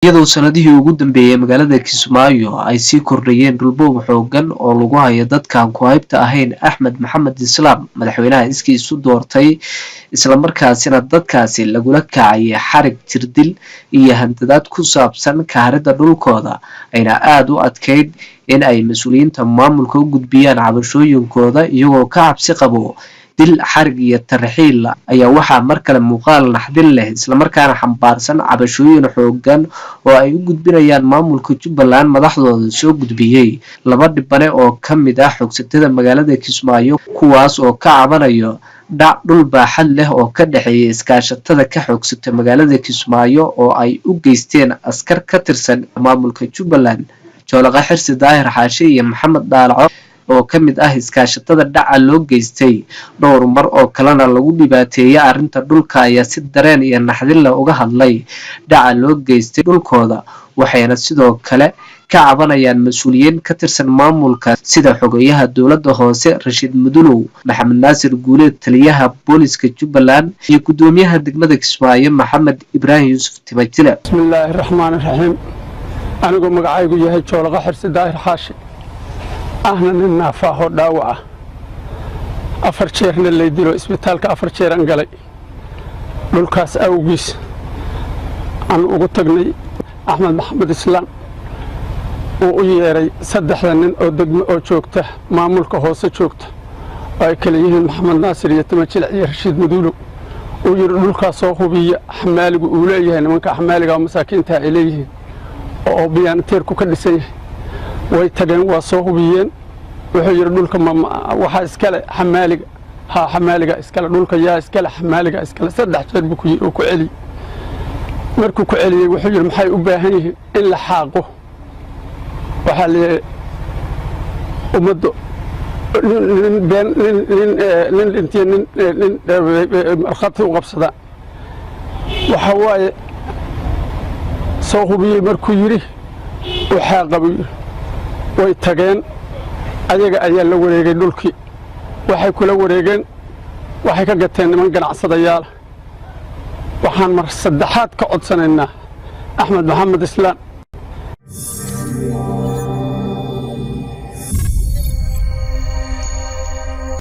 Iyadoo sanadihii ugu dambeeyay magaalada Kismaayo ay sii kordhayeen dhulboob xoogan oo lagu hayo dadkaan ku-haybta ahayn Axmed Maxamed Islaam, madaxweynaha iskii isu doortay, islamarkaasina dadkaasi lagula kacayay xarig, jirdil iyo handadaad ku saabsan kaharidda dhulkooda, ayna aada u adkeyd in ay mas-uuliyiinta maamulka u gudbiyaan cabashooyinkooda iyagoo ka cabsi qabo dil, xarig iyo tarxiil, ayaa waxaa mar kale muuqaal naxdin leh islamarkaana xambaarsan cabashooyin xoogan oo ay u gudbinayaan maamulka Jubbaland madaxdooda soo gudbiyey laba dhibane oo ka mid ah xoogsatada magaalada Kismaayo, kuwaas oo ka cabanayo dhac dhul baaxad leh oo ka dhexeeya iskaashatada ka xoogsata magaalada Kismaayo oo ay u geysteen askar ka tirsan maamulka Jubbaland. Joolaqa Xirsi Daahir Xaashe iyo Maxamed Daalaco oo ka mid ah iskaashatada dhaca loo geystay dhowr mar oo kalena lagu dhibaateeyay arrinta dhulka ayaa si dareen iyo naxdin leh uga hadlay dhaca loo geystay dhulkooda, waxayna sidoo kale ka cabanayaan mas-uuliyiin ka tirsan maamulka sida xogayaha dowladda hoose Rashiid Mudulow, Maxamed Naasir Guuleed, taliyaha booliska Jubbaland, iyo guddoomiyaha degmada Kismaayo Maxamed Ibraahim Yuusuf Timajile. Bismillaahi raxmaani raxiim. Anigoo magacaygu yahay Joolaqa Xirsi Daahir Xaashi, ahna nin naafaahoo dhaawac ah, 4 jeerna lay dilo, isbitaalka 4 jeeraan galay dhulkaas awgiis, aan ugu tagnay Axmed Maxamed Islaam, uu u yeedhay saddexda nin oo degmo oo joogta, maamulka hoose joogta, oo ay kala yihiin Maxamed Naasir iyo Timajilic iyo Rashiid Maduulow. Uu yidhi dhulkaas soo hubiya xamaaligu uu leeyahay, nimanka xamaaliga oo masaakiintaha ay leeyihiin oo biyaanateerku ka dhisan yahay. Way tageen, waa soo hubiyeen. Wuxuu yidhi dhulka waxaa iskale xamaaliga. Haa, xamaaliga iskale dhulka. Yaa iskale? Xamaaliga iskale. 3 jeer buu ku celiyey. Markuu ku celiyey, wuxuu yidhi maxay u baahan yihiin? In la xaaqo. Waxaa la yidhi ummaddu nin been nin dhintiyo nin markhaati u qabsadaan. Waxa waaye soo hubiyey. Markuu yidhi u xaaqa buu yidhi. Way tageen, ayaga ayaa la wareegay dhulkii. Waxay kula wareegeen, waxay ka gateen niman ganacsadayaala. Waxaan mar saddexaad ka codsanaynaa Axmed Maxamed Islaan.